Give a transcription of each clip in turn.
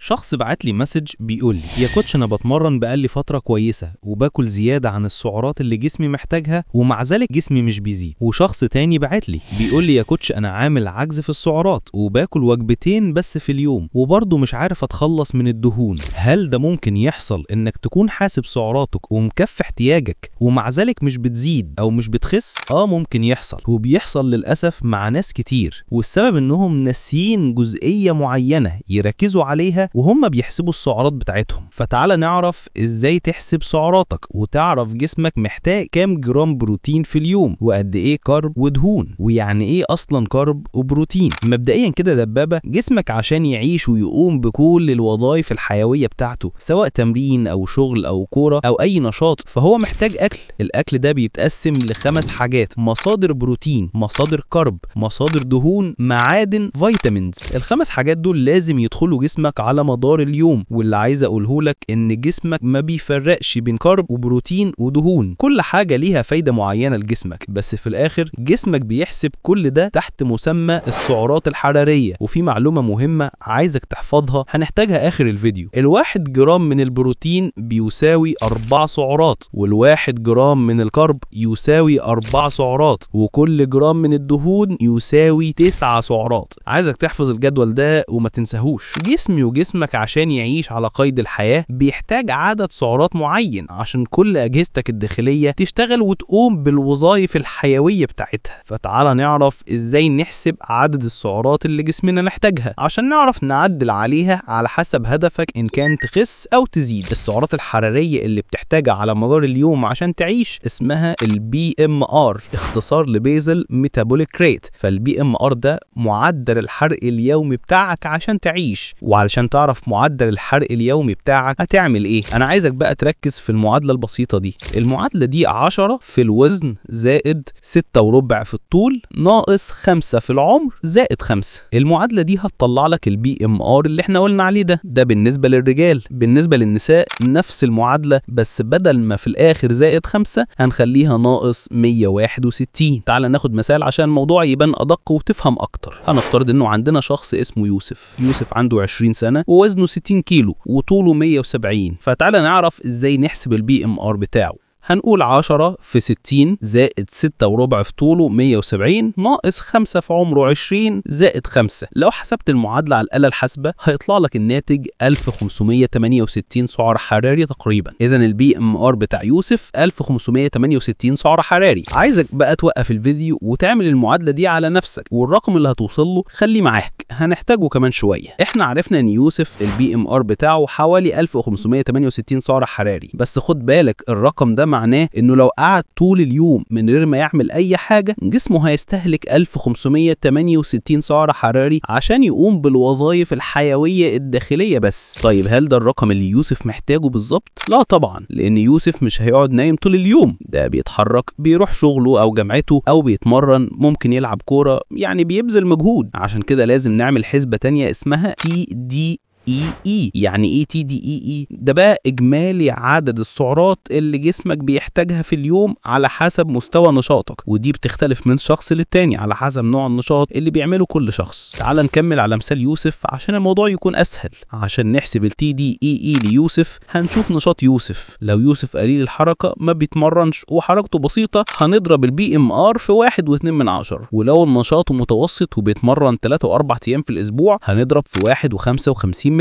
شخص بعت لي message بيقول لي: يا coach، انا بتمرن بقالي فترة كويسة وباكل زيادة عن السعرات اللي جسمي محتاجها، ومع ذلك جسمي مش بيزيد. وشخص تاني بعت لي بيقول لي: يا coach، انا عامل عجز في السعرات وباكل وجبتين بس في اليوم، وبرضه مش عارف اتخلص من الدهون. هل ده ممكن يحصل انك تكون حاسب سعراتك ومكفي احتياجك ومع ذلك مش بتزيد او مش بتخس؟ اه ممكن يحصل، وبيحصل للاسف مع ناس كتير، والسبب انهم ناسيين جزئية معينة يركزوا عليها وهم بيحسبوا السعرات بتاعتهم. فتعال نعرف ازاي تحسب سعراتك وتعرف جسمك محتاج كام جرام بروتين في اليوم وقد ايه carb ودهون، ويعني ايه اصلا carb وبروتين. مبدئيا كده دبابة، جسمك عشان يعيش ويقوم بكل الوظائف الحيوية بتاعته سواء تمرين او شغل او كورة او اي نشاط، فهو محتاج اكل. الاكل ده بيتقسم لخمس حاجات: مصادر بروتين، مصادر carb، مصادر دهون، معادن، vitamins. الخمس حاجات دول لازم يدخلوا جسمك على مدار اليوم. واللي عايز اقوله لك ان جسمك ما بيفرقش بين carb وبروتين ودهون، كل حاجة ليها فايدة معينة لجسمك، بس في الاخر جسمك بيحسب كل ده تحت مسمى السعرات الحرارية. وفي معلومة مهمة عايزك تحفظها هنحتاجها اخر الفيديو: الواحد جرام من البروتين بيساوي 4 سعرات، والواحد جرام من ال carb يساوي 4 سعرات، وكل جرام من الدهون يساوي 9 سعرات. عايزك تحفظ الجدول ده وما تنساهوش. جسمي وجسمك عشان يعيش على قيد الحياة بيحتاج عدد سعرات معين عشان كل أجهزتك الداخلية تشتغل وتقوم بالوظائف الحيوية بتاعتها. فتعالى نعرف ازاي نحسب عدد السعرات اللي جسمنا محتاجها عشان نعرف نعدل عليها على حسب هدفك إن كان تخس أو تزيد. السعرات الحرارية اللي بتحتاجها على مدار اليوم عشان تعيش اسمها ال BMR، اختصار ل basal metabolic rate. فال BMR ده معدل الحرق اليومي بتاعك عشان تعيش. وعلشان تعرف معدل الحرق اليومي بتاعك هتعمل ايه، انا عايزك بقى تركز في المعادلة البسيطة دي. المعادلة دي 10 في الوزن زائد 6.25 في الطول ناقص 5 في العمر زائد 5. المعادلة دي هتطلع لك ال BMR اللي احنا قلنا عليه ده. ده بالنسبة للرجال. بالنسبة للنساء نفس المعادلة، بس بدل ما في الاخر زائد 5 هنخليها ناقص 161. تعال ناخد مثال عشان الموضوع يبان ادق وتفهم اكتر. هنفترض انه عندنا شخص اسمه يوسف. يوسف عنده 20 سنة ووزنه 60 كيلو وطوله 170. فتعال نعرف ازاي نحسب ال BMR بتاعه. هنقول 10 في 60 زائد 6.25 في طوله 170 ناقص 5 في عمره 20 زائد 5. لو حسبت المعادلة على الآلة الحاسبة هيطلع لك الناتج 1568 سعر حراري تقريبا. إذا ال BMR بتاع يوسف 1568 سعر حراري. عايزك بقى توقف الفيديو وتعمل المعادلة دي على نفسك، والرقم اللي هتوصل له خليه معاك، هنحتاجه كمان شوية. احنا عرفنا ان يوسف ال BMR بتاعه حوالي 1568 سعر حراري، بس خد بالك الرقم ده معناه انه لو قعد طول اليوم من غير ما يعمل اي حاجة جسمه هيستهلك 1568 سعر حراري عشان يقوم بالوظائف الحيوية الداخلية بس. طيب هل ده الرقم اللي يوسف محتاجه بالظبط؟ لا طبعا، لان يوسف مش هيقعد نايم طول اليوم، ده بيتحرك، بيروح شغله او جامعته او بيتمرن، ممكن يلعب كورة، يعني بيبذل مجهود. عشان كده لازم نعمل حسبة تانية اسمها TDEE. يعني ايه TDEE؟ ده بقى اجمالي عدد السعرات اللي جسمك بيحتاجها في اليوم على حسب مستوى نشاطك، ودي بتختلف من شخص للتاني على حسب نوع النشاط اللي بيعمله كل شخص. تعال نكمل على مثال يوسف عشان الموضوع يكون اسهل. عشان نحسب ال TDEE ليوسف هنشوف نشاط يوسف. لو يوسف قليل الحركة ما بيتمرنش وحركته بسيطة هنضرب ال BMR في 1.2، ولو نشاطه متوسط وبيتمرن 3 و4 ايام في الاسبوع هنضرب في 1.55،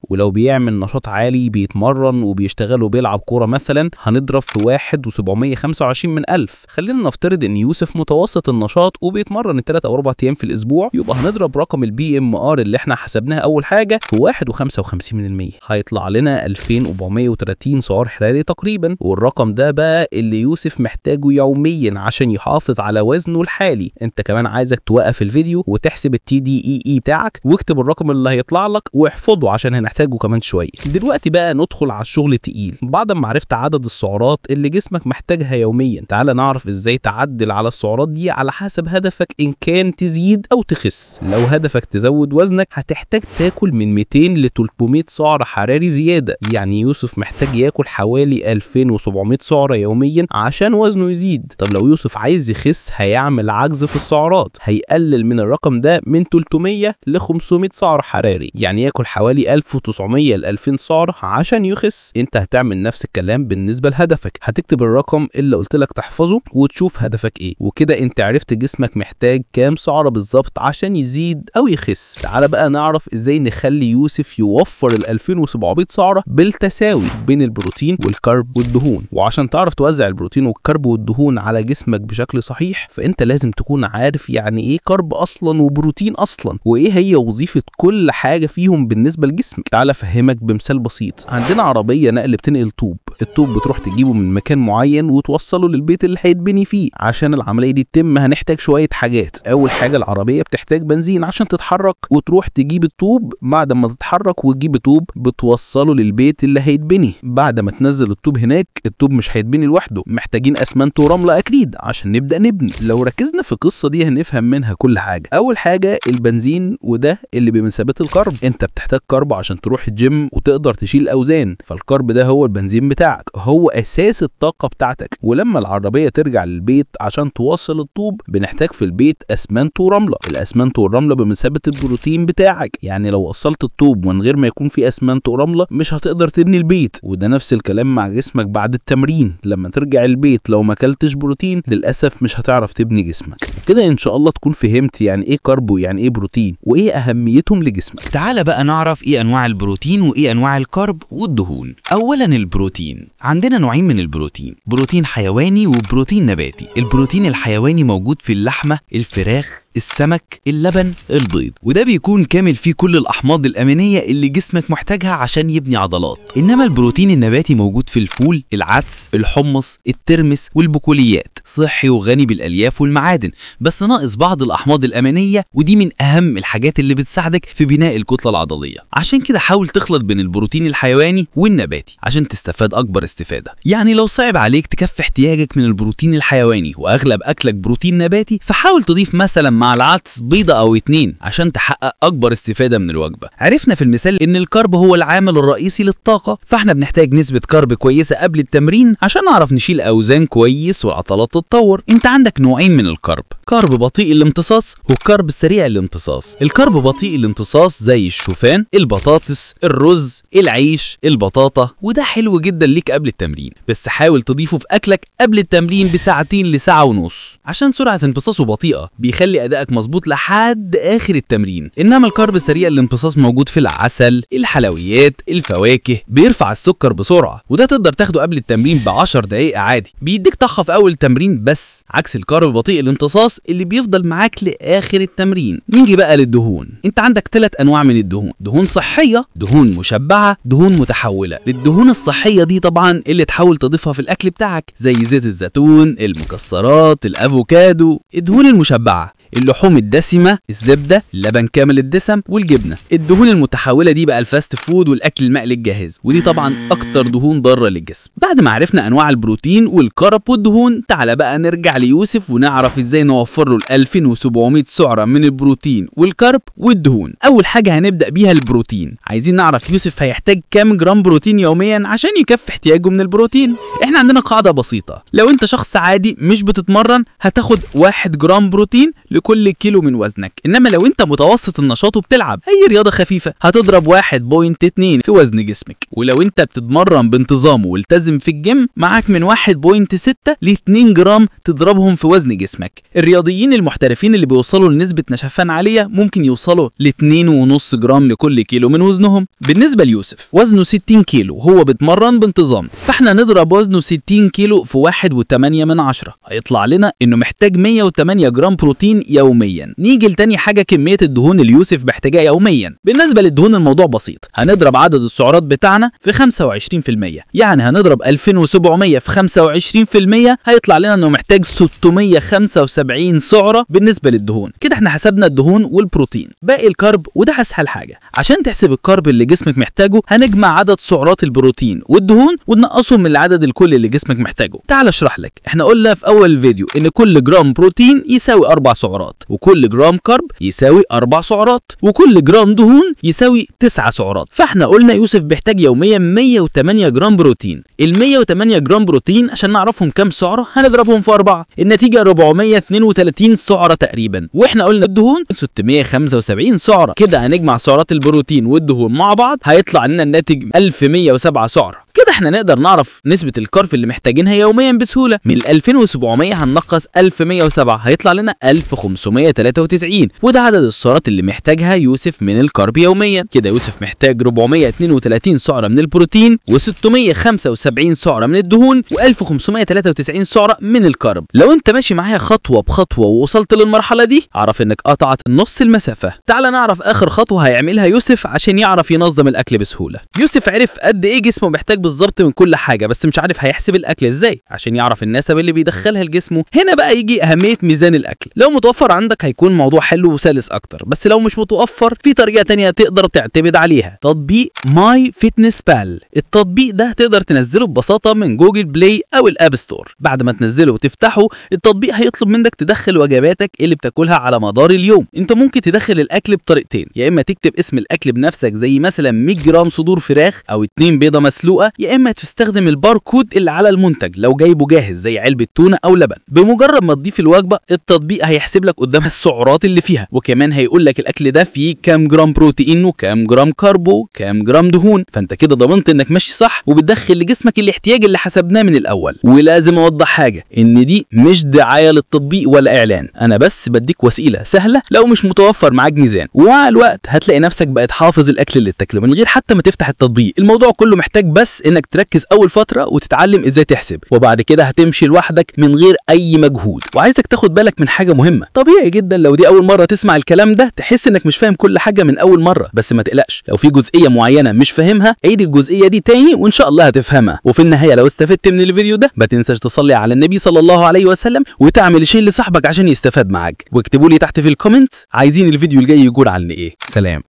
ولو بيعمل نشاط عالي بيتمرن وبيشتغل وبيلعب كورة مثلا هنضرب في 1.725 من 1000. خلينا نفترض ان يوسف متوسط النشاط وبيتمرن 3 او 4 ايام في الاسبوع، يبقى هنضرب رقم ال BMR اللي احنا حسبناه اول حاجة في 1.55، هيطلع لنا 2430 سعر حراري تقريبا. والرقم ده بقى اللي يوسف محتاجه يوميا عشان يحافظ على وزنه الحالي. انت كمان عايزك توقف الفيديو وتحسب ال TDEE بتاعك واكتب الرقم اللي هيطلع لك واحفظه عشان هنحتاجه كمان شوية. دلوقتي بقى ندخل على الشغل التقيل. بعد ما عرفت عدد السعرات اللي جسمك محتاجها يوميا، تعال نعرف ازاي تعدل على السعرات دي على حسب هدفك ان كان تزيد او تخس. لو هدفك تزود وزنك هتحتاج تاكل من 200 ل 300 سعر حراري زيادة، يعني يوسف محتاج ياكل حوالي 2700 سعره يوميا عشان وزنه يزيد. طب لو يوسف عايز يخس هيعمل عجز في السعرات، هيقلل من الرقم ده من 300 ل 500 سعر حراري، يعني ياكل حوالي حوالي 1900 ل 2000 سعرة عشان يخس. انت هتعمل نفس الكلام بالنسبة لهدفك، هتكتب الرقم اللي قلت لك تحفظه وتشوف هدفك ايه، وكده انت عرفت جسمك محتاج كام سعرة بالظبط عشان يزيد او يخس. تعال بقى نعرف ازاي نخلي يوسف يوفر ال 2700 سعرة بالتساوي بين البروتين وال carb والدهون. وعشان تعرف توزع البروتين وال carb والدهون على جسمك بشكل صحيح، فانت لازم تكون عارف يعني ايه carb اصلا وبروتين اصلا، وايه هي وظيفة كل حاجة فيهم بالنسبة لجسمك. تعال افهمك بمثال بسيط. عندنا عربية نقل بتنقل طوب، الطوب بتروح تجيبه من مكان معين وتوصله للبيت اللي هيتبني فيه. عشان العملية دي تتم هنحتاج شوية حاجات. اول حاجة العربية بتحتاج بنزين عشان تتحرك وتروح تجيب الطوب. بعد ما تتحرك وتجيب الطوب بتوصله للبيت اللي هيتبني. بعد ما تنزل الطوب هناك، الطوب مش هيتبني لوحده، محتاجين اسمنت ورملة اكيد عشان نبدأ نبني. لو ركزنا في القصة دي هنفهم منها كل حاجة. اول حاجة البنزين، وده اللي بمثابة ال carb. انت بتحتاج carb عشان تروح الجيم وتقدر تشيل اوزان، فال carb ده هو البنزين بتاعك، هو اساس الطاقة بتاعتك. ولما العربية ترجع للبيت عشان توصل الطوب، بنحتاج في البيت اسمنت ورملة. الاسمنت والرملة بمثابة البروتين بتاعك، يعني لو وصلت الطوب من غير ما يكون في اسمنت ورملة مش هتقدر تبني البيت. وده نفس الكلام مع جسمك بعد التمرين، لما ترجع البيت لو ما اكلتش بروتين للاسف مش هتعرف تبني جسمك. كده ان شاء الله تكون فهمت يعني ايه carb ويعني ايه بروتين وايه اهميتهم لجسمك. تعال بقى نعرف ايه انواع البروتين وايه انواع ال carb والدهون. اولا البروتين، عندنا نوعين من البروتين، بروتين حيواني وبروتين نباتي. البروتين الحيواني موجود في اللحمة، الفراخ، السمك، اللبن، البيض، وده بيكون كامل فيه كل الأحماض الأمينية اللي جسمك محتاجها عشان يبني عضلات. إنما البروتين النباتي موجود في الفول، العدس، الحمص، الترمس والبقوليات، صحي وغني بالألياف والمعادن، بس ناقص بعض الأحماض الأمينية، ودي من أهم الحاجات اللي بتساعدك في بناء الكتلة العضلية. عشان كده حاول تخلط بين البروتين الحيواني والنباتي عشان تستفاد أكبر استفادة. يعني لو صعب عليك تكفي احتياجك من البروتين الحيواني وأغلب أكلك بروتين نباتي، فحاول تضيف مثلا مع العدس بيضة أو 2 عشان تحقق أكبر استفادة من الوجبة. عرفنا في المثال إن ال carb هو العامل الرئيسي للطاقة، فإحنا بنحتاج نسبة carb كويسة قبل التمرين عشان نعرف نشيل أوزان كويس والعضلات تتطور. أنت عندك نوعين من ال carb، carb بطيء الامتصاص و carb سريع الامتصاص. ال carb بطيء الامتصاص زي الشوفان، البطاطس، الرز، العيش، البطاطا، وده حلو جدا ليك قبل التمرين، بس حاول تضيفه في أكلك قبل التمرين بساعتين لساعة ونص عشان سرعة امتصاصه بطيئة، بيخلي أدائك مظبوط لحد آخر التمرين. إنما ال carb سريع الامتصاص موجود في العسل، الحلويات، الفواكه، بيرفع السكر بسرعة، وده تقدر تاخده قبل التمرين ب10 دقايق عادي، بيديك طاقة في أول تمرين بس، عكس ال carb بطيء الامتصاص اللي بيفضل معاك لآخر التمرين. نيجي بقى للدهون. انت عندك 3 أنواع من الدهون، دهون صحية، دهون مشبعة، دهون متحولة. للدهون الصحية دي طبعا اللي تحاول تضيفها في الأكل بتاعك زي زيت الزيتون، المكسرات، الأفوكادو. الدهون المشبعة اللحوم الدسمة، الزبدة، اللبن كامل الدسم، والجبنة. الدهون المتحولة دي بقى ال fast food والأكل المقلي الجاهز، ودي طبعا أكتر دهون ضارة للجسم. بعد ما عرفنا أنواع البروتين وال carb والدهون، تعالى بقى نرجع ليوسف ونعرف إزاي نوفر له ال 2700 سعرة من البروتين وال carb والدهون. أول حاجة هنبدأ بيها البروتين. عايزين نعرف يوسف هيحتاج كام جرام بروتين يوميا عشان يكفي احتياجه من البروتين. احنا عندنا قاعدة بسيطة، لو انت شخص عادي مش بتتمرن هتاخد 1 جرام بروتين لكل كيلو من وزنك، انما لو انت متوسط النشاط وبتلعب اي رياضة خفيفة هتضرب 1.2 في وزن جسمك، ولو انت بتتمرن بانتظام والتزم في الجيم معاك من 1.6 ل 2 جرام تضربهم في وزن جسمك. الرياضيين المحترفين اللي بيوصلوا لنسبه نشفان عالية ممكن يوصلوا ل 2.5 جرام لكل كيلو من وزنهم. بالنسبة ليوسف وزنه 60 كيلو وهو بيتمرن بانتظام، فاحنا نضرب وزنه 60 كيلو في 1.8 هيطلع لنا انه محتاج 108 جرام بروتين يوميا. نيجي لتاني حاجة، كمية الدهون اللي يوسف محتاجها يوميا. بالنسبة للدهون الموضوع بسيط، هنضرب عدد السعرات بتاعنا في 25%، يعني هنضرب 2700 في 25% هيطلع لنا انه محتاج 675 سعره بالنسبة للدهون. كده احنا حسبنا الدهون والبروتين. باقي ال carb، وده اسهل حاجة. عشان تحسب ال carb اللي جسمك محتاجه هنجمع عدد سعرات البروتين والدهون وننقصهم من العدد الكلي اللي جسمك محتاجه. تعال اشرح لك. احنا قلنا في اول فيديو ان كل جرام بروتين يساوي 4 سعرات، سعرات، وكل جرام carb يساوي 4 سعرات، وكل جرام دهون يساوي 9 سعرات. فاحنا قلنا يوسف بيحتاج يوميا 108 جرام بروتين. ال 108 جرام بروتين عشان نعرفهم كام سعرة هنضربهم في 4، النتيجة 432 سعرة تقريبا، واحنا قلنا الدهون 675 سعرة. كده هنجمع سعرات البروتين والدهون مع بعض هيطلع لنا الناتج 1107 سعرة. كده احنا نقدر نعرف نسبة ال carb اللي محتاجينها يوميا بسهولة. من 2700 هننقص 1107 هيطلع لنا 1593، وده عدد السعرات اللي محتاجها يوسف من ال carb يوميا. كده يوسف محتاج 432 سعرة من البروتين، و675 سعرة من الدهون، و1593 سعرة من ال carb. لو انت ماشي معايا خطوة بخطوة ووصلت للمرحلة دي اعرف انك قطعت نص المسافة. تعال نعرف اخر خطوة هيعملها يوسف عشان يعرف ينظم الاكل بسهولة. يوسف عرف قد ايه جسمه محتاج بالظبط من كل حاجة، بس مش عارف هيحسب الاكل ازاي عشان يعرف النسب اللي بيدخلها لجسمه. هنا بقى يجي اهمية ميزان الاكل. لو متوفر عندك هيكون موضوع حلو وسلس اكتر، بس لو مش متوفر في طريقه تانية تقدر تعتمد عليها، تطبيق MyFitnessPal. التطبيق ده تقدر تنزله ببساطة من Google Play او ال App Store. بعد ما تنزله وتفتحه التطبيق هيطلب منك تدخل وجباتك اللي بتاكلها على مدار اليوم. انت ممكن تدخل الاكل بطريقتين، يا اما تكتب اسم الاكل بنفسك زي مثلا 100 جرام صدور فراخ او 2 بيضة مسلوقة، يا اما تستخدم الباركود اللي على المنتج لو جايبه جاهز زي علبة تونه او لبن. بمجرد ما تضيف الوجبة التطبيق هيحسب لك قدامها السعرات اللي فيها، وكمان هيقول لك الاكل ده فيه كام جرام بروتين وكام جرام carb وكام جرام دهون. فانت كده ضمنت انك ماشي صح وبتدخل لجسمك الاحتياج اللي حسبناه من الاول. ولازم اوضح حاجة، ان دي مش دعاية للتطبيق ولا اعلان، انا بس بديك وسيلة سهلة لو مش متوفر معاك ميزان. ومع الوقت هتلاقي نفسك بقت حافظ الاكل اللي بتاكله من غير حتى ما تفتح التطبيق. الموضوع كله محتاج بس انك تركز اول فترة وتتعلم ازاي تحسب، وبعد كده هتمشي لوحدك من غير اي مجهود. وعايزك تاخد بالك من حاجة مهمة، طبيعي جدا لو دي اول مرة تسمع الكلام ده تحس انك مش فاهم كل حاجة من اول مرة، بس ما تقلقش، لو في جزئية معينة مش فاهمها عيد الجزئية دي تاني وان شاء الله هتفهمها. وفي النهاية لو استفدت من الفيديو ده ما تنساش تصلي على النبي صلى الله عليه وسلم وتعمل share لصاحبك عشان يستفاد معاك. واكتبوا لي تحت في ال comment عايزين الفيديو الجاي يكون عن ايه. سلام.